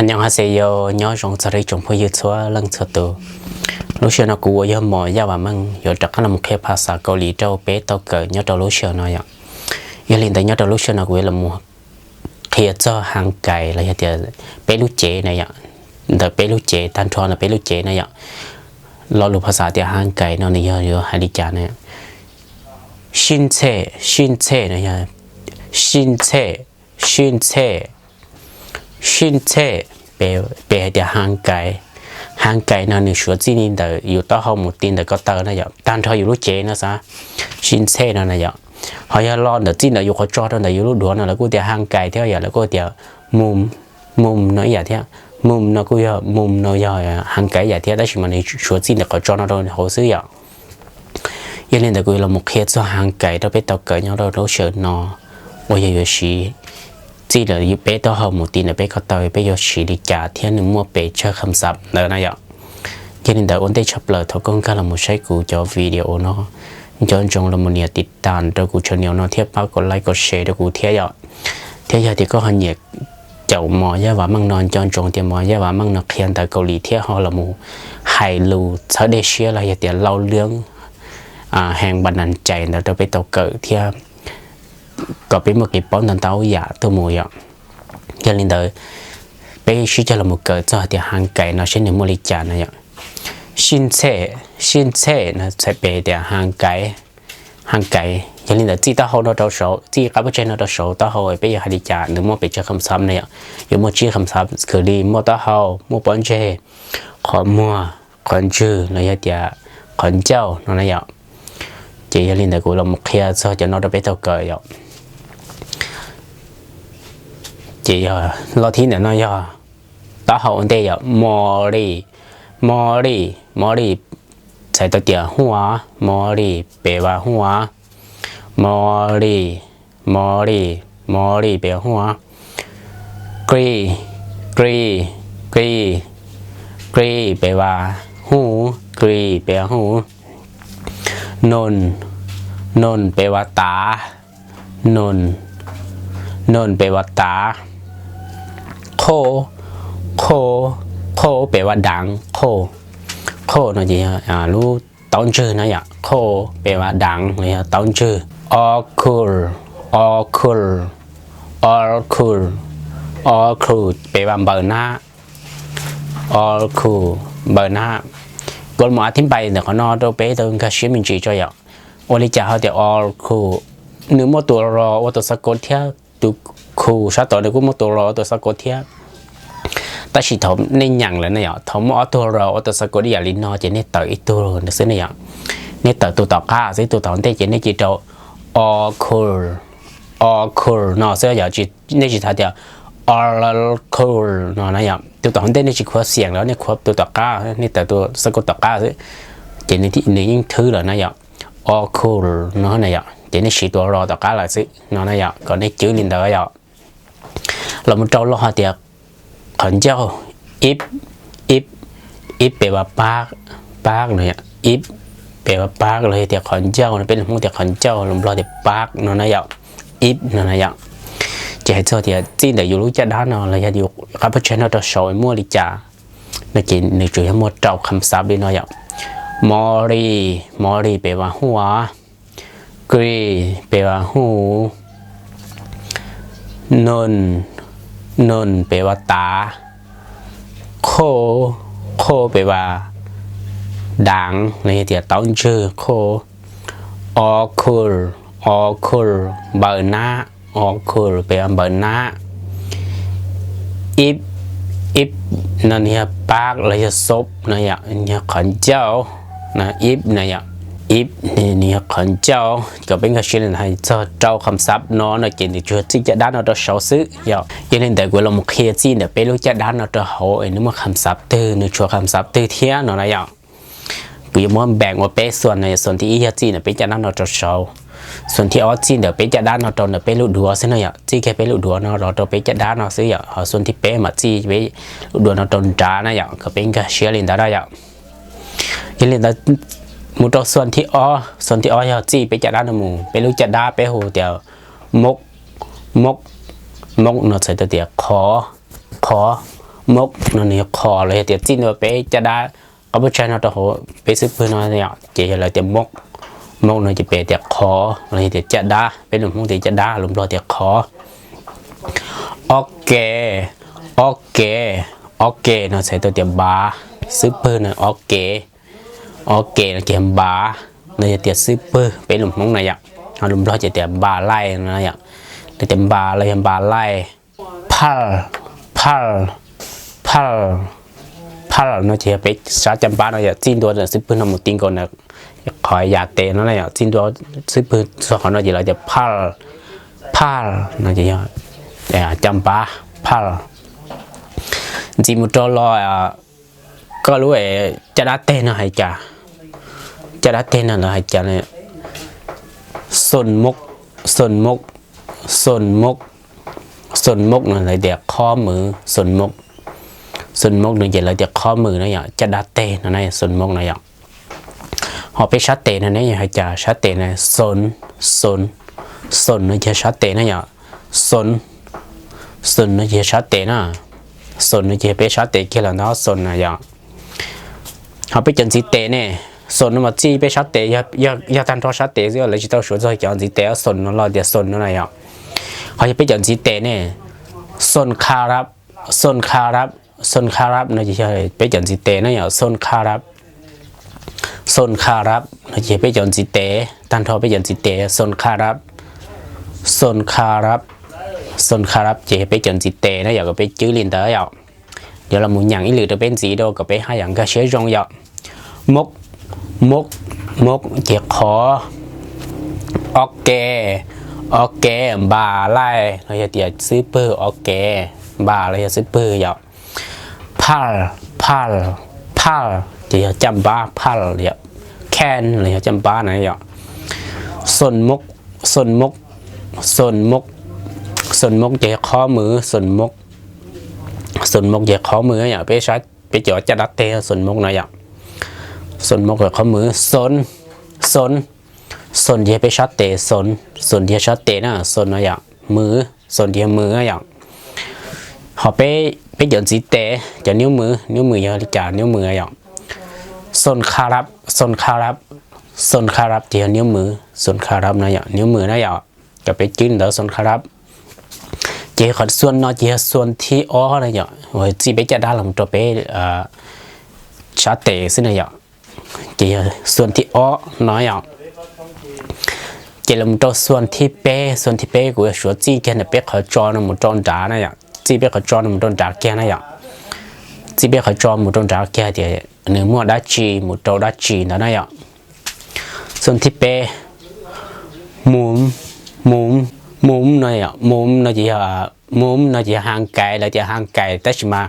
Nyob hais xes yos, nyob zoo txog rau ib tsoom phooj ywg txhua leej txhua tus. Lub sij hawm no kuv uas yog Mos Yaj Vam Meej yuav rov qab los qhia phas xas Kaus Lim rau peb tau kawm nyob rau lub sij hawm no yom. Yog li ntawd nyob rau lub sij hawm no kuv yuav los qhia txog hang kais los yog tias peb lub cev na yom. Ntawm peb lub cev, tag nrho ntawm peb lub cev na yom. Lo lus phas xas tias hang kais no nws yog yuav hais li cas na? Sij txhej, sij txhej no yog, sij txhej, sij txhej, sij txhej, peb hais tias hang kais. Hang kais no nws suav txij li ntawm yus taub hau mus ti ntawm ko taw na yom, tag nrho yus lub cev no xav, sij txhej no na yom. Ho yog lo ntawm txij ntawm yus qhov tso rau ntawm yus lub duav no lawv kuj tias hang kais thiab yom, lawv kuj tias mus, mus no ib yam thiab, mus no kuj yog, mus no yog hang kais ib yam thiab, tab sis mas nws suav txij ntawm qhov tso no rau hauv xwb yom. Yog li ntawd kuv yuav los qhia txog hang kais rau peb tau kawm nyob rau lub sij hawm no uas yog yuav siv txij ntawm peb taub hau mus ti ntawm peb ko taw, peb yuav siv li cas thiab nws muaj pes tsawg kham xav ntawd na yom. Yog li ntawd ua ntej tshaj plaws thov koj nkag los mus saib kuv cov video no, nco ntsoov los mus nias tiv tas rau kuv channel no thiab pab kom like kom share rau kuv thiab yom. Thiab yog tias koj ho nyiam caum Mos Yaj Vam Meej no, nco ntsoov tias Mos Yaj Vam Meej no qhia ntawv Kaus Lim thiab ho los mus hais lus txhawb dej siab los yog tias lau lwm heev npa nas cais ntawd rau peb tau kawm thiab kom peb muaj kev paub ntau ntau yam tuaj mus yom. Yog li ntawd, peb sib cog los mus kawm txog tias hang kais no seb nws muaj li cas no yom. Sij txhej, sij txhej no txhais pes tias hang kais. Hang kais, yog li ntawd txij taub hau no rau saud, txij qab pob tseg no rau saud taub hau peb yuav hais li cas nws muaj pes tsawg kham xav na yom. Yuav muaj tsib kham xav xws li muaj taub hau, muaj pob ntseg, qhov muag, qhov ntswg los yog tias qhov ncauj no na yom. Ces yog li ntawd kuv los mus qhia txog cov no rau peb tau kawm yom. Ces yog lo thib ntawm no yog taub hau ua ntej yom, mos li, mos li, mos li, txhais tau tias huaj, mos li pes vas huaj, mos li, mos li, mos li pes vas huaj, kli, kli, kli, kli pes vas huj, kli pes vas huj, noon, noon pes vas tav, noon, noon pes vas tav, qhoj, qhoj, qhoj pes vas daav, qhoj, qhoj no ces yog lub taub ntswg na yom, qhoj pes vas daav los yog taub ntswg, awkward, awkward, awkward, awkward pes vas npaws nab, awkward npaws nab. Kuv los mus a thib npais ntawm qhov no rau peb tau nkag siab me ntsis tso yom. Ua li cas ho tias awkward, nws muaj tus ro ua tus xav kav thiab, tus cool sab tod nws kuj muaj tus ro ua tus xav kav thiab. Tab sis thaum nej nyeem lawm na yom, thaum muaj ob tug ro ua tus xav kav ib yam li no ces nej tawm ib tug xwb ne yom. Nej tawm tus tom qab xwb, tus tom ntej ces nej cia rau awkward, awkward no xwb yom. Nej tsis tas tias awkward no na yom, tus tom ntej nej tsis khuav xiam los nej khuav tus tom qab, nej tawm tus xav kav tom qab xwb, ces nws yeej thwb lawm na yom. Awkward no na yom, ces nej siv tus ro tom qab lawm xwb no na yom, kom nej cwb li ntawd yom. Los mus rau lub hais tias qhov ncauj, ib, ib, ib pes vas pab, pab no yom, ib pes vas pab los yog tias qhov ncauj no, peb lus Hmoob tias qhov ncauj, lus Nplog tias pab no na yom, ib no na yom. Ces hais txog tias txij ntawm yus lub caj dab no los yog yus qab pob tseg no rau saud muaj li cas no ces nws tsuas yog muaj rau kham xav li no yom. Mos li, mos li pes vas huaj, kli pes vas huj, noon, noon pes vas tav, qhoj, qhoj pes vas daav los yog tias taub ntswg qhoj, awkward, awkward npaws nab, awkward pes vas npaws nab, ib, ib no nws yog pab los yog soap no yom, nws yog qhov ncauj, ib no yom, ib nws yog qhov ncauj. Kom peb nkag siab li ntawd, hais txog rau kham xav no no ces nws tsuas txij caj dab no rau saud xwb yom. Yog li ntawd kuv los mus qhia txij ntawm peb lub caj dab no rau hauv es nws muaj kham xav twg, nws tshuav kham xav twg thiab no na yom. Kuv yuav muab npeem ua peb xuas no, xuas thib ib yog txij ntawm peb caj dab no rau saud, xuas thib ob txij ntawm peb caj dab no rau ntawm peb lub duav xwb no yom, txij kiag peb lub duav no los rau peb caj dab no xwb yom, ho xuas thib peb mam txij peb lub duav no rau nrad na yom, kom peb nkag siab li ntawd na yom. Yog li ntawd, mus rau xuas thib ob, xuas thib ob yog txij peb caj dab no mus, peb lub caj dab peb hu tias mob, mob, mob no txhais tau tias qhov, qhov, Mok no nws yog qhov los yog tias txij ntua peb caj dab qab puab tsaig no rau hauv peb xub pwg no yom, ces yog lawv tias mok. Mok no ces peb tias qhov los yog tias caj dab, peb lus Hmoob tias caj dab, lus Nplog tias qhov. Ob ke, ob ke, ob ke no txhais tau tias npav, xub pwg no ob ke. Ob ke no ces npav, no yog tias xub pwg peb lus Hmoob na yom. Ho lus Nplog ces tias npas laij no yom, lawv tias npas los yog npas laij. Phaj, phaj, phaj, phaj no ces yog peb sab caj npab no yom, txij ntua xub pwg no mus ti nkaus ntawm qhov yas tes no na yom, txij ntua xub pwg txog qhov no ces lawv tias phaj, phaj no ces yog caj npab phaj. Ntxiv mus rau los koj lub caj dab teg no hais cas, caj dab teg no lawv hais cas? Xoo mok, xoo mok, xoo mok, xoo mok no lawv tias qhob mwv, xoo mok, xoo mok no ces lawv tias qhob mwv no yom, caj dab teg no na, xoo mok no yom. Ho peb sab tes no ne yog hais cas? Sab tes no xoo, xoo, xoo no ces yog sab tes na yom, xoo, xoo no ces yog sab tes na, xoo no ces yog peb sab tes kiag los ntawd xoo na yom. Ho peb cov ntxiv tes ne, xoo no mas txij peb sab tes, yog tag nrho sab tes xwb, lawv tsis tau suav txog cov ntxiv tes, xoo no los tias xoo no na yom. Ho yog peb cov ntxiv tes ne, xoo kha rab, xoo kha rab, xoo kha rab no ces yog peb cov ntxiv tes na yom, xoo kha rab, xoo kha rab no ces yog peb cov ntxiv tes, tag nrho peb cov ntxiv tes, xoo kha rab, xoo kha rab, xoo kha rab ces yog peb cov ntxiv tes na yom, kom peb cwb li ntawd yom. Yuav los mus nyeem ib lwm rau peb ntxiv rau kom peb haj yam nkag siab zoo yom. Mok, mok, mok ces qhov. Ob ke, ob ke, npas laij los yog tias xub pwg ob ke, npas los yog xub pwg yom. Phaj, phaj, phaj ces yog caj npab, phaj yom, kheej los yog caj npab na yom. Xoo mok, xoo mok, xoo mok, xoo mok ces yog qhob mwv, xoo mok, xoo mok ces qhob mwv yom, peb, peb cov caj dab teg xoo mok no yom. Xoo mok yog qhob mwv, xoo, xoo, xoo ces yog peb sab tes, xoo, xoo ces yog sab tes na, xoo no yom, mwv, xoo ces yog mwv na yom. Ho peb, peb cov ntxiv tes, cov niub mwv, niub mwv yog li cas? Niub mwv yom. Xoo kha rab, xoo kha rab, xoo kha rab ces yog niub mwv, xoo kha rab no yom, niub mwv na yom. Kom peb cwb li ntawd, xoo kha rab. Ces qhov xoo no ces yog xoo thib ob na yom, uas txij peb caj dab los rau peb sab tes xwb na yom. Ces yog xoo thib ob no yom. Ces los rau xoo thib peb, xoo thib peb kuv yuav suav txij kiag ntawm peb qhov tso no mus rau nrad na yom, txij peb qhov tso no mus rau nrad kiag na yom. Txij peb qhov tso mus rau nrad kiag tias nws muaj dab tsi mus rau dab tsi ntawd na yom. Xoo thib peb, mum, mum, mum no yom, mum no ces yog, mum no ces yog hang kais, lawv tias hang kais tab sis mas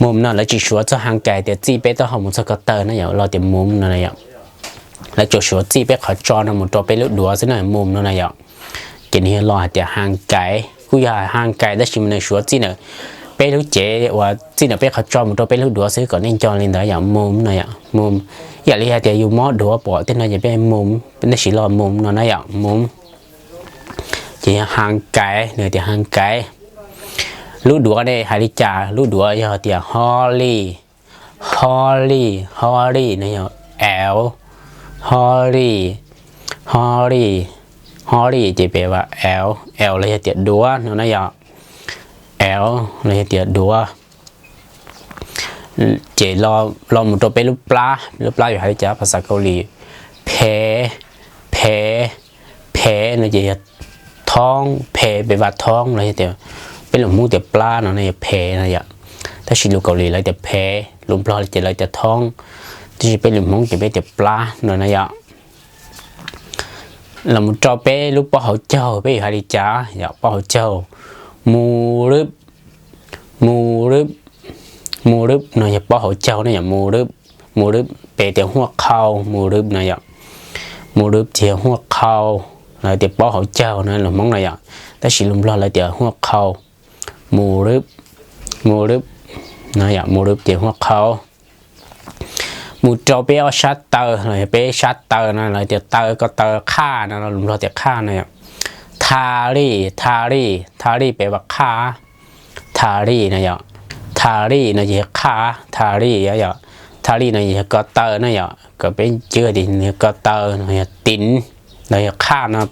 mum no lawv tsis suav txog hang kais tias txij peb taub hau mus txog ko taw na yom, los tias mum no na yom. Lawv tsuas suav txij peb qhov tso no mus rau peb lub duav xwb na, mum no na yom. Ces nws yog los hais tias hang kais, kuj yog hang kais tab sis mas nws suav txij ntawm peb lub cev uas txij ntawm peb qhov tso mus rau peb lub duav xwb kom nej nco li ntawd yom, mum no yom, mum. Ib yam li hais tias yus mob duav pom tej no ces peb mum, nej siv los mum no na yom, mum. Ces yog hang kais, nws tias hang kais. Lub duav ne hais li cas? Lub duav yog tias ho li, ho li, ho li no yog ẻo, ho li, ho li, ho li ces peb ua ẻo, ẻo los yog tias duav no na yom, ẻo los yog tias duav. Ces los mus rau peb lub plab, lub plab yuav hais li cas phas xas Kaus Lim? Phev, phev, phev no ces yog thoob, phev peb ua thoob los yog tias peb lus Hmoob tias plab no ne yog phev no yom. Tab sis lus Kaus Lim lawv tias phev, lus Nplog ces lawv tias thoob, tab sis peb lus Hmoob ces peb tias plab no na yom. Los mus rau peb lub pob hauv caug peb yuav hais li cas yom? Pob hauv caug, mu lwb, mu lwb, mu lwb no yog pob hauv caug ne yom, mu lwb, mu lwb peb tias huaj qhau, mu lwb no yom. Mu lwb ces yog huaj qhau, lawv tias pob hauv caug no lus Hmoob no yom, tab sis lus Nplog lawv tias huaj qhau. Mu lwb, mu lwb no yom, mu lwb ces huaj qhau. Mus rau peb ob sab taw los yog peb sab taw no lawv tias taw, ko taw qhaj no lus Nplog tias qhaj no yom. Tha li, tha li, tha li peb ua qhaj, tha li no yom. Tha li no ces yog qhaj, tha li yog, tha li no yog ko taw na yom, kom peb cwb tias nws yog ko taw no yog tiv, los yog qhaj no.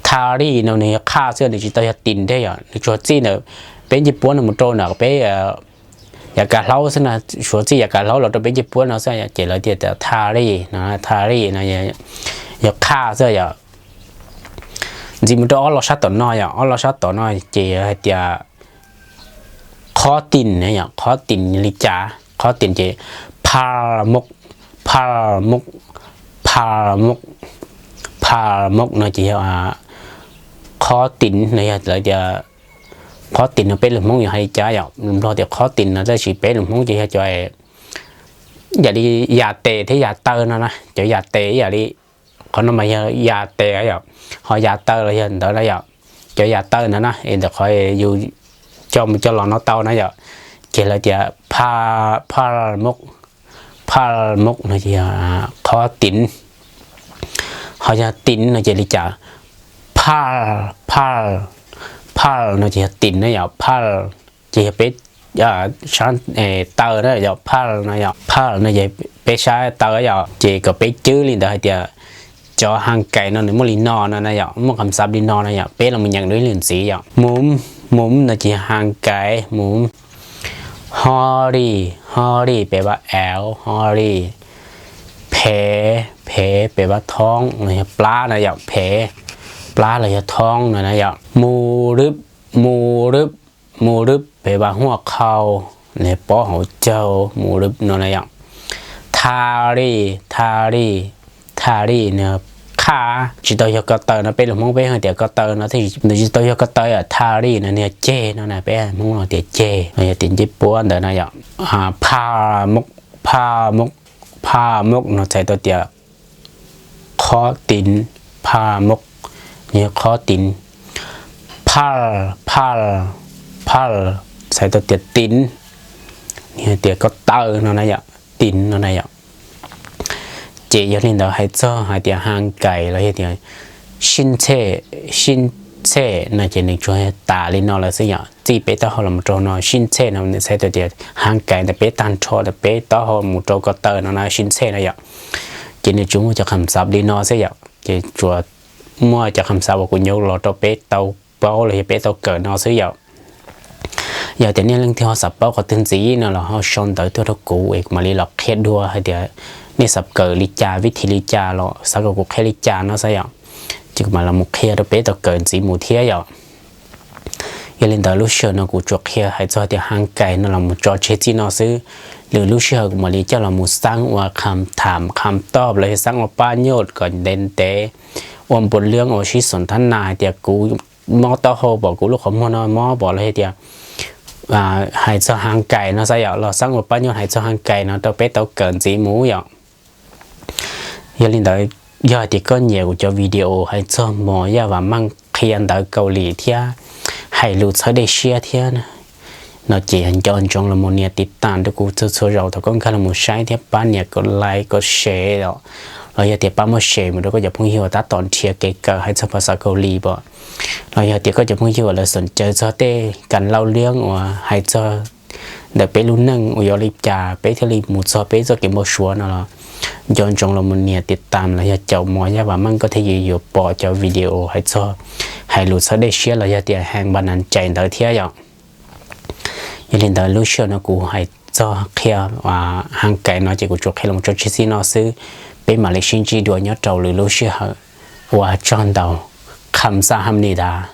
Tha li no nws yog qhaj xwb, nws tsis tau yog tiv thiab yom, nws tsuas txij ntawm peb ncej puab no mus rau ntawm peb yav kav hlaub xwb na, suav txij yav kav hlaub los rau peb ncej puab no xwb yom, ces lawv thiaj tias tha li no, tha li no yog qhaj xwb yom. Ntxiv mus rau ob los sab tom no yom, ob los sab tom no ces hais tias qhob tis na yom, qhob tis li cas, qhob tis ces pha mok, pha mok, pha mok, pha mok no ces yog qhob tis no yog lawv tias qhob tis no peb lus Hmoob yuav hais li cas yom, lus Nplog tias qhob tis no tab sis peb lus Hmoob ces yog cov yam li yas tes thiab yas taw no na, cov yas tes ib yam li qhov no mas yog yas tes yom, ho yas taw los yog ntawd na yom, cov yas taw ntawd na es ntawm qhov yus coj mus coj los no tau na yom, ces lawv tias pha, pha mok, pha mok no ces yog qhob tiv, ho yog tiv no ces li cas, pha, pha, pha no ces yog tiv na yom, pha ces yog peb sab taw na yom, pha no yom, pha no ces peb sab taw yom, ces kom peb cwb li ntawd hais tias cov haj kais no nws muaj li no no na yom, muaj qhov xav li no na yom, peb los mus nyeem dua ib lwm ntxiv yom. Mum, mum no ces yog haj kais mum. Ho li, ho li peb vaj av, ho li. Phev, phev peb vaj thoob los yog plab na yom, phev, plab los yog thoob no na yom. Mu lwb, mu lwb, mu lwb peb vaj huaj qhau, pob hauv caug, mu lwb no na yom. Tha li, tha li, tha li nws qhaj, tsis tau yog ko taw no, peb lus Hmoob peb hais tias ko taw no, nws tsis tau yog ko taw, tha li no nws yog ceg no na, peb Hmoob los tias ceg, yog tias ncej puab ntawd na yom. Pha mok, pha mok, pha mok no txhais tau tias qhob tiv, pha mok, nws yog qhob tiv. Phaj, phaj, phaj txhais tau tias tiv, nws yog tias ko taw no na yom, tiv no na yom. Ces yog li ntawd hais txog hais tias haj kais los yog tias sib txhej, sib txhej no ces nws tsuas tas li no lawm xwb yom. Txij peb taub hau los mus rau no sib txhej no nws txhais tau tias haj kais ntawm peb tag nrho ntawm peb taub hau mus rau ko taw no na sib txhej na yom. Ces nws tsuas muaj cov qham xav li no xwb yom, ces tsuas muaj cov qham xav uas kuv nyob los rau peb tau paub los yog peb tau kawm no xwb yom. Yog tias nej leej twg ho xav paub qhov twg ntxiv no los ho sau ntawv tuaj rau kuv es kuv mam li los qhia dua hais tias nej xav kawm li cas, vib thim li cas los xav kom kuv qhia li cas no xwb yom. Ces kuv mam los mus qhia rau peb tau kawm ntxiv mus thiab yom. Yog li ntawd lub sij hawm no kuv tsuas qhia hais txog tias haj kais no los mus tso tseg txij no xwb. Lwm lub sij hawm kuv mam li coj los mus xaab ua qham tham qham toj los yog xaab ua paj nyuj kom ntev ntev, ua npuas liab ua sib xoom thab nas hais tias kuv mob taub hau pom, kuv lub qhov muag no mob pom los yog tias hais txog haj kais no xwb yom, los xaab ua paj nyuj hais txog haj kais no rau peb tau kawm ntxiv mus yom. Yog li ntawd, yog hais tias koj nyiam kuv cov video hais txog mos yaj vam meej qhia ntawv Kaus Lim thiab hais lus txhawb dej siab thiab no ces nco ntsoov los mus nias tiv tam rau kuv txhua txhua zaus thaum koj nkag los mus saib thiab pab nias kom like kom share os, los yog tias pab muab share mus rau koj cov phooj ywg uas tab tom nrhiav kev kawm hais txog phas xas Kaus Lim pom, los yog tias koj cov phooj ywg uas lawv xoom caw txog tej kas lau liab uas hais txog ntawm peb lub neej uas yuav li cas peb thiaj li mus txog peb txoj kev npau suav no los nco ntsoov los mus nias tiv tam los yog caum mos yaj vam meej koj thiaj yuav pom cov video hais txog hais lus txhawb dej siab los yog tias hais npa nas cais ntawd thiab yom. Yog li ntawd lub sij hawm no kuv hais txog qhia haj kais no ces kuv tsuas qhia los tso tseg txij no xwb. Peb mam li sib ntsib dua nyob rau lwm lub sij hawm. Ua tsaug ntau, kham xaj ham ni tas.